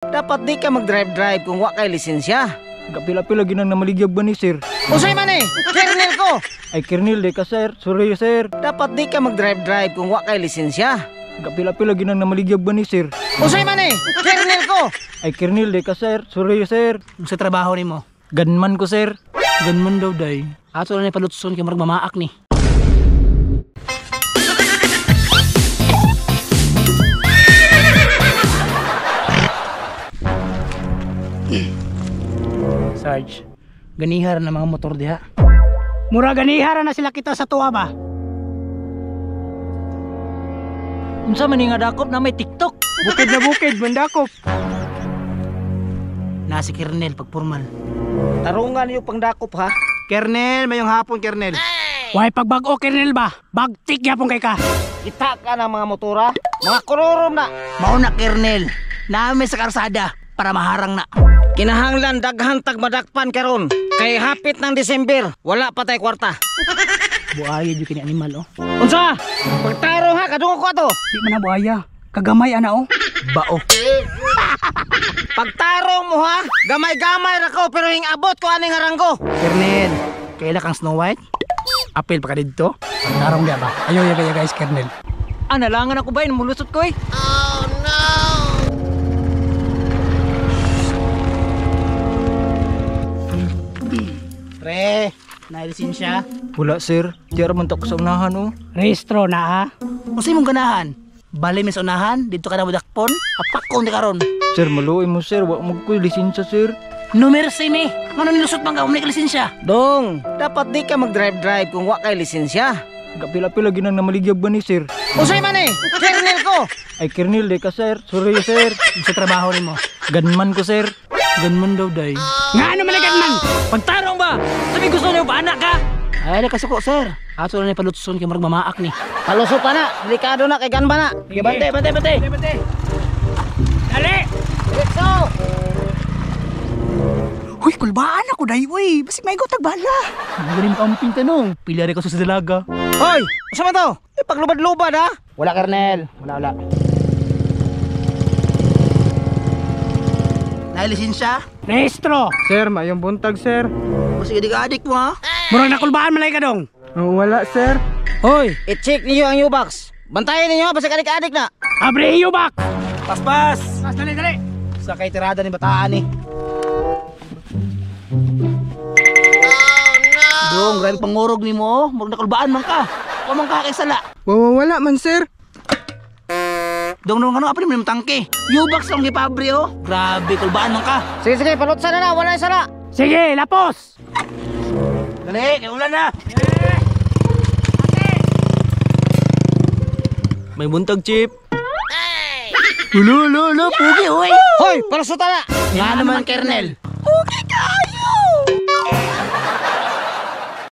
Dapat di ka mag-drive-drive kung wa kay lisensya. Kapila-pila ginang namaligyag ba ni sir? Usay man eh, kernel ko. Ay kernel di ka sir, sorry sir. Dapat di ka mag-drive-drive kung wa kay lisensya. Kapila-pila ginang namaligyag ba ni sir? Usay man eh, kernel ko. Ay kernel di ka sir, sorry sir. Sa trabaho nimo? Gunman ko sir. Gunman daw day. Ato na ni palutson kay murag mamaak ni. Sarge, ganihar na mga motor diha. Mura ganihara na sila kita sa tuwa ba? Unsa man ni nga dakop na may TikTok? Bukid na bukid, mandakop. Na si Kernel pag formal. Tarungan yung pangdakop ha. Kernel, mayong hapon Kernel. Way pagbag-o Kernel ba? Bagtik gyapon kay ka. Kita ka ng mga motora, mga kolorom na. Mao na Kernel. Nami sa karsada para maharang na. Kinahanglan daghan tag madakpan karon. Kay hapit ng December, wala pa tay kwarta. Buaya jud kini animal oh. Unsa? Pagtarong ha, kadungog ko ato. Di man na buaya. Kagamay ana oh. Bao. Pagtarong mo ha, gamay-gamay ra ko pero hingabot ko aning haranggo. Kernel, kaila kang Snow White? Apil pa ka didto? Pagtarong diha ba? Ayo yaga yaga is Kernel. Ah, nalangan ako ba? Mulusot ko eh. Pre, na lisensya. Wala sir, di ra man ta ko sa unahan oh. Rehistro na ha. Unsay mong ganahan? Bali mi sa unahan, didto ka na modakpon, apakon di karon. Sir, maluoy mo sir, wa mo ko lisensya sir. No mercy mi. Ngano nilusot man ka mo ni lisensya? Dong, dapat di ka mag-drive-drive kung wa kay lisensya. Kapila-pila ginang namaligyag ba ni sir? Usay man eh, kernel ko. Ay kernel di ka sir, sorry sir. Sa trabaho nimo? Gunman ko sir. Gunman daw day. Nga ano man man? Pagtarong ba? Sabi gusto niyo ba anak ka? Ay, nakasuko sir. Ato na ni palutson kay murag mamaak ni. Paluso pa na, delikado na kay ganba na. Sige, bante, bante, bante. Bante. Dali. Diretso. Huy, kulbaan ako day uy. Basig may gutag bala. Magaling ka amping tanong. Pili rin ko sa dalaga. Hoy, unsa man to? Eh, paglubad-lubad ha. Wala Kernel. Wala, wala. Na lisensya? Rehistro. Sir, mayong buntag, sir. Sige, di ka adik mo ha. Murag nakulbaan man ka dong. Oh, wala, sir. Hoy, i-check niyo ang U-box. Bantayan ninyo basta adik-adik na. Abre iyo bak. Paspas! Pas dali dali. Sa kay tirada ni bataan eh. Oh no! Dong, grabe pangurog ni mo. oh. Murag nakulbaan man ka. Wa man ka kay sala. Wala man, sir. Dong, dong, ano, apin mo yung tangke. U-box lang gipabre oh. Grabe, kulbaan man ka. Sige, sige, palutsa na na, wala sala. Sige, lapos. Dali, kay ulan na. May buntag chip. Ulo, ulo, ulo, pugi, uy. Hoy, palusutan na. Nga naman, Kernel. Okay kayo.